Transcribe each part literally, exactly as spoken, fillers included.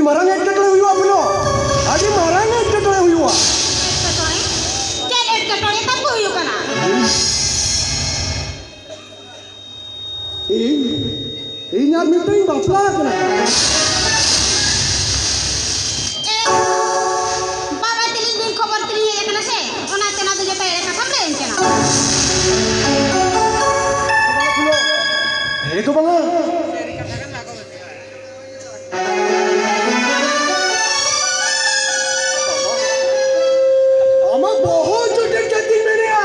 ᱢᱟᱨᱟᱝ ᱮᱴᱠᱮᱴᱚᱬᱮ ᱦᱩᱭᱩᱜᱼᱟ ᱯᱷᱩᱞᱳ, ᱟᱹᱰᱤ ᱢᱟᱨᱟᱝ ᱮᱴᱠᱮᱴᱚᱬᱮ ᱦᱩᱭᱩᱜᱼᱟ᱾ ᱮᱴᱠᱮᱴᱚᱬᱮ? ᱪᱮᱫ ᱮᱴᱠᱮᱴᱚᱬᱮ ᱛᱟᱢ ᱠᱚ ᱦᱩᱭᱩᱜ ᱠᱟᱱᱟ? ᱤᱧ, ᱤᱧ ᱟᱨ ᱢᱤᱫᱴᱟᱝ ᱤᱧ ᱵᱟᱯᱞᱟ ᱟᱠᱟᱱᱟ᱾ ᱮ, ᱵᱟᱵᱟ ᱛᱤᱞᱤᱧ ᱵᱤᱱ ᱠᱷᱚᱵᱚᱨ ᱛᱮᱞᱤᱧ ᱦᱮᱡ ᱟᱠᱟᱱᱟ ᱥᱮ, ᱚᱱᱟᱛᱮ ᱱᱚᱣᱟ ᱫᱚ ᱡᱚᱛᱚ ᱮᱲᱮ ᱠᱟᱛᱷᱟᱢ ᱞᱟᱹᱭᱟᱹᱧ ᱠᱟᱱᱟ᱾ ᱮᱲᱮ ᱫᱚ ᱵᱟᱝᱟ᱾ ᱟᱢᱟᱜ ᱵᱚᱦᱚᱜ ᱪᱚᱴᱮᱡ ᱠᱟᱛᱮᱧ ᱢᱮᱱᱮᱜᱼᱟ᱾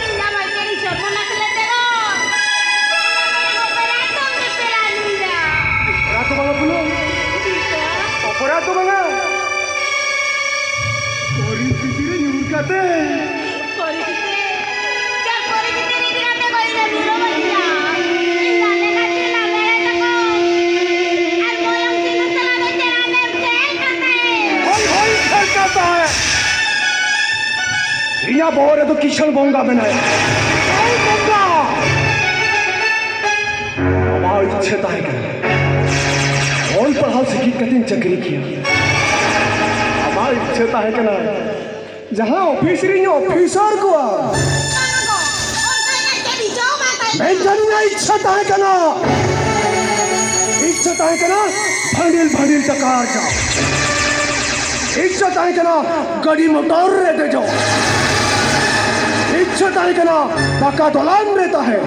ᱤᱧ ᱟᱢᱟᱜ ᱠᱟᱹᱨᱤ ᱥᱚᱨᱵᱚᱱᱟᱥ ᱞᱮ ᱛᱮᱨᱚ᱾ ᱚᱯᱚᱨᱟᱫᱷ ᱫᱚ ᱵᱟᱝᱟ ᱯᱩᱞᱩ᱾ ᱚᱯᱚᱨᱟᱫᱷ ᱫᱚ ᱵᱟᱝᱟ᱾ ᱯᱚᱨᱤᱥᱛᱷᱤᱛᱤ ᱨᱮ ᱧᱩᱨ ᱠᱟᱛᱮ᱾ ᱯᱚᱨᱤᱥᱛᱷᱤᱛᱤ? ᱪᱮᱫ ᱯᱚᱨᱤᱥᱛᱷᱤᱛᱤ ᱨᱮ ᱧᱩᱨ ᱠᱟᱛᱮ ᱜᱚᱡ ᱮᱱᱟ? ᱫᱩᱨᱚ ᱜᱚᱡ ᱮᱱᱟ᱾ ᱤᱧ ᱫᱚ ᱟᱞᱮ ᱠᱷᱟᱹᱛᱤᱨ ᱞᱟᱸᱫᱟ ᱞᱮ ᱛᱟᱠᱚ᱾ ᱟᱨ ᱢᱚᱭᱚᱝ ᱥᱤᱸᱫᱩᱨ ᱛᱟᱞᱟ ᱨᱮ ᱪᱮᱦᱨᱟ ᱢᱮᱢ ᱪᱮᱦᱨ ᱠᱟᱛᱮ᱾ ᱦᱳᱭ, ᱦᱳᱭ, ᱥᱟᱨᱠᱟᱨ ᱥᱟᱦᱮᱵᱽ᱾ ᱤᱧᱟᱹᱜ ᱵᱚᱦᱚᱜ ᱨᱮᱫᱚ ᱠᱤᱥᱟᱹᱬ ᱵᱚᱸᱜᱟ ᱢᱮᱱᱟᱭᱟ᱾ ᱠᱤᱥᱟᱹᱬ ᱵᱚᱸᱜᱟ! ᱟᱢᱟᱜ ᱤᱪᱪᱷᱟᱹ ᱛᱟᱦᱮᱸ ᱠᱟᱱᱟ ᱚᱞ ᱯᱟᱲᱦᱟᱣ ᱥᱤᱠᱷᱤᱛ ᱠᱟᱛᱮᱧ ᱪᱟᱹᱠᱨᱤ ᱠᱮᱭᱟ᱾ ᱟᱢᱟᱜ ᱤᱪᱪᱷᱟᱹ ᱛᱟᱦᱮᱸ ᱠᱟᱱᱟ ᱡᱟᱦᱟᱸ ᱚᱯᱷᱤᱥ ᱨᱤᱧ ᱚᱯᱷᱤᱥᱟᱨ ᱠᱚᱣᱟ᱾ ᱢᱮᱱᱠᱷᱟᱱ ᱤᱧᱟᱹᱜ ᱤᱪᱪᱷᱟᱹ ᱛᱟᱦᱮᱸ ᱠᱟᱱᱟ, ᱤᱪᱪᱷᱟᱹ ᱛᱟᱦᱮᱸ ᱠᱟᱱᱟ ᱵᱷᱟᱹᱱᱰᱤᱞ ᱵᱷᱟᱹᱱᱰᱤᱞ ᱴᱟᱠᱟ ᱟᱨᱡᱟᱣ᱾ ᱤᱪᱪᱷᱟᱹ ᱛᱟᱦᱮᱸ ᱠᱟᱱᱟ ᱜᱟᱹᱰᱤ ᱢᱚᱴᱚᱨ ᱨᱮ ᱫᱮᱡᱚᱜ᱾ ᱤᱪᱪᱷᱟᱹ ᱛᱟᱦᱮᱸ ᱠᱟᱱᱟ ᱯᱟᱠᱟ ᱫᱚᱞᱟᱱ ᱨᱮ ᱛᱟᱦᱮᱸ᱾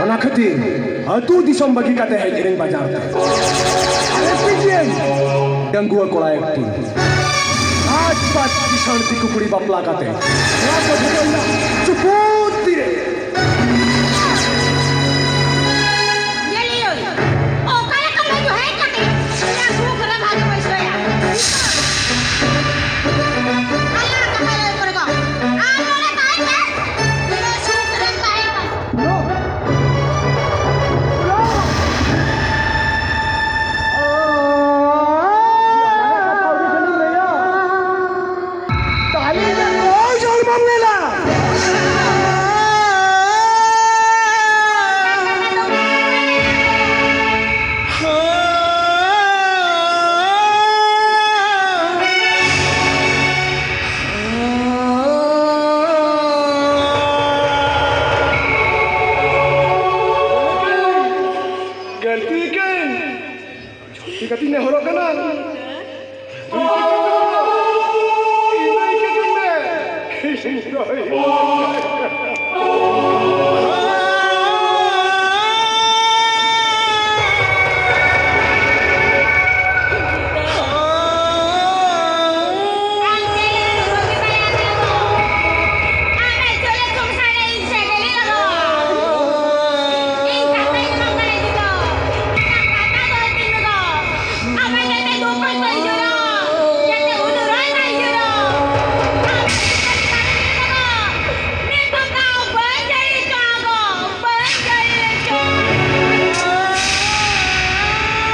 ᱚᱱᱟ ᱠᱷᱟᱹᱛᱤᱨ ᱟᱹᱛᱩ ᱫᱤᱥᱚᱢ ᱵᱟᱹᱜᱤ ᱠᱟᱛᱮ ᱦᱮᱡ ᱮᱱᱟᱹᱧ ᱵᱟᱡᱟᱨ ᱛᱮ᱾ ᱟᱨᱮ ᱯᱤᱡᱤᱭᱟᱹᱧ ᱰᱟᱺᱜᱩᱣᱟᱹ ᱠᱚᱲᱟ ᱮᱠᱴᱤ᱾ ᱟᱡ ᱯᱟᱸᱪ ᱠᱤᱥᱟᱹᱬ ᱫᱤᱠᱩ ᱠᱩᱲᱤ ᱵᱟᱯᱞᱟ ᱠᱟᱛᱮ ᱱᱚᱣᱟ ᱠᱚ ᱫᱷᱩᱨᱟᱹᱣ ᱮᱱᱟ ᱪᱩᱯᱩᱫ ᱛᱤᱨᱮ᱾ ᱧᱮᱞᱤᱭᱟᱹᱧ, ᱚᱠᱟ ᱞᱮᱠᱟ ᱢᱮ ᱡᱚᱦᱮᱫ ᱠᱟᱛᱮ ᱤᱧᱟᱹᱜ ᱥᱩᱠ ᱨᱮ ᱵᱷᱟᱜᱮ ᱵᱟᱹᱭᱥᱟᱹᱣᱟ᱾ ᱟᱞᱟᱝ ᱠᱟᱛᱷᱟ ᱞᱟᱹᱭ ᱠᱚᱨᱮ ᱫᱚ ᱟᱢ ᱱᱚᱰᱮ ᱛᱟᱦᱮᱸ ᱢᱮ, ᱤᱧ ᱫᱚ ᱥᱩᱠ ᱨᱮᱧ ᱛᱟᱦᱮᱸ ᱠᱟᱱᱟ᱾ ᱛᱟᱦᱞᱮ ᱤᱧᱟᱹᱜ ᱱᱚᱣᱟ ᱡᱚᱱᱢᱚᱢ ᱧᱮᱞᱟ᱾ ᱜᱟᱹᱞᱛᱤ ᱠᱟᱹᱧ᱾ ᱪᱤᱠᱟᱹᱛᱤᱧ ᱱᱮᱦᱚᱨᱚᱜ ᱠᱟᱱᱟ? ᱤᱧ ᱫᱚ ᱤᱠᱟᱹ ᱠᱟᱹᱧ ᱢᱮ᱾ ᱤᱧ ᱫᱚ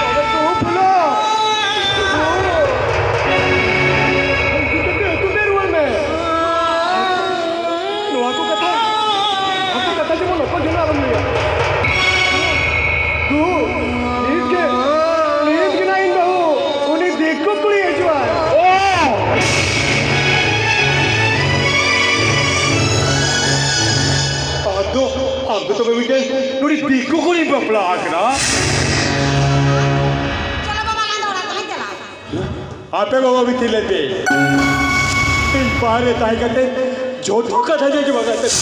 ᱟᱫᱚ ᱫᱩ ᱯᱷᱩᱞᱳ᱾ ᱫᱩ᱾ ᱦᱤᱡᱩᱜ ᱠᱟᱛᱮ ᱟᱹᱛᱩ ᱛᱮ ᱨᱩᱣᱟᱹᱲ ᱢᱮ᱾ ᱱᱚᱣᱟ ᱠᱚ ᱠᱟᱛᱷᱟ, ᱱᱚᱣᱟ ᱠᱚ ᱠᱟᱛᱷᱟ ᱡᱮᱢᱚᱱ ᱚᱠᱚᱭ ᱴᱷᱮᱱ ᱟᱞᱚᱢ ᱞᱟᱹᱭᱟ᱾ ᱫᱩ, ᱱᱤᱛ ᱜᱮ, ᱱᱤᱛ ᱜᱮ ᱱᱟᱜ ᱤᱧ ᱵᱟᱹᱦᱩ ᱩᱱᱤ ᱫᱤᱠᱩ ᱠᱩᱲᱤ ᱦᱤᱡᱩᱜᱼᱟᱭ᱾ ᱚ! ᱟᱫᱚ ᱟᱢ ᱫᱚ ᱛᱚᱵᱮ ᱢᱤᱫᱴᱮᱱ ᱱᱩᱭ ᱫᱤᱠᱩ ᱠᱩᱲᱤᱢ ᱵᱟᱯᱞᱟ ᱟᱠᱟᱱᱟ? ᱪᱚᱞᱚ ᱵᱟᱵᱟ, ᱟᱞᱟᱝ ᱫᱚ ᱚᱲᱟᱜ ᱛᱮᱞᱟᱝ ᱪᱟᱞᱟᱜᱼᱟ᱾ ᱟᱯᱮ ᱵᱟᱵᱟ ᱵᱤᱴᱤ ᱞᱟᱹᱭ ᱯᱮ᱾ ᱤᱧ ᱵᱟᱦᱨᱮ ᱛᱟᱦᱮᱸ ᱠᱟᱛᱮ ᱡᱚᱛᱚ ᱠᱟᱛᱷᱟ ᱡᱮ ᱟᱸᱡᱚᱢ ᱟᱠᱟᱫ ᱛᱟᱦᱮᱸ᱾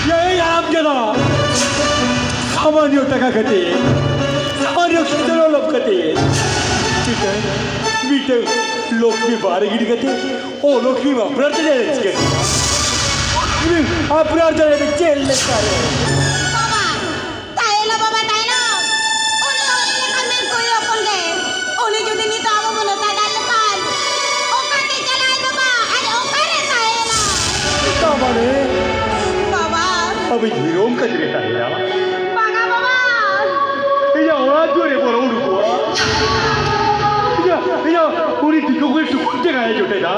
ᱭᱟ, ᱮᱭ ᱦᱟᱨᱟᱢ ᱡᱟᱫᱟ, ᱥᱟᱢᱟᱱᱭᱚ ᱴᱟᱠᱟ ᱠᱷᱟᱹᱛᱤᱨ, ᱥᱟᱢᱟᱱᱭᱚ ᱠᱷᱤᱫᱽᱨᱚ ᱞᱚᱵᱷ ᱠᱷᱟᱹᱛᱤᱨ ᱢᱤᱫᱴᱟᱝ, ᱢᱤᱫᱴᱟᱝ ᱞᱚᱠᱥᱢᱤ ᱵᱟᱦᱨᱮ ᱜᱤᱰᱤ ᱠᱟᱛᱮ ᱚᱞᱚᱠᱥᱢᱤ ᱟᱯᱱᱟᱨ ᱫᱟᱲᱮᱭᱟᱜᱼᱟ ᱪᱤᱠᱟᱹ? ᱟᱯᱱᱟᱨ ᱫᱟᱲᱮᱭᱟᱜᱼᱟ ᱪᱮᱫ ᱞᱮᱠᱟᱨᱮ? ᱵᱟᱵᱟ, ᱛᱟᱦᱮᱸᱱᱟ ᱵᱟᱵᱟ, ᱛᱟᱦᱮᱸᱱᱟ᱾ ᱩᱱᱤ ᱦᱚᱸ ᱤᱧ ᱞᱮᱠᱟ ᱢᱮᱱ ᱠᱩᱲᱤ ᱦᱚᱯᱚᱱ ᱜᱮ᱾ ᱩᱱᱤ ᱡᱩᱫᱤ ᱱᱤᱛᱚᱜ ᱟᱵᱚ ᱵᱚᱱ ᱚᱛᱟ ᱫᱟᱞ ᱞᱮᱠᱷᱟᱱ, ᱚᱠᱟᱛᱮ ᱪᱟᱞᱟᱜᱼᱟᱭ ᱵᱟᱵᱟ? ᱟᱨ ᱚᱠᱟᱨᱮ ᱛᱟᱦᱮᱸᱱᱟ? ᱛᱟ ᱢᱟᱱᱮ? ᱵᱟᱵᱟ᱾ ᱟᱵᱚ ᱦᱤᱨᱳᱢ ᱠᱟᱹᱡ ᱨᱮ ᱛᱟᱦᱮᱸᱱᱟ᱾ ᱵᱟᱝᱟ ᱵᱟᱵᱟ᱾ ᱤᱧᱟᱹᱜ ᱚᱲᱟᱜ ᱫᱩᱣᱟᱹᱨ ᱨᱮ ᱵᱚᱞᱚ ᱩᱰᱩᱠᱚᱜᱼᱟ᱾ ᱤᱧᱟᱹᱜ, ᱤᱧᱟᱹᱜ ᱩᱱᱤ ᱫᱤᱠᱩ ᱠᱚ ᱴᱩᱠᱩᱡ ᱡᱟᱭᱜᱟᱭ ᱡᱚᱴᱮᱫᱟ᱾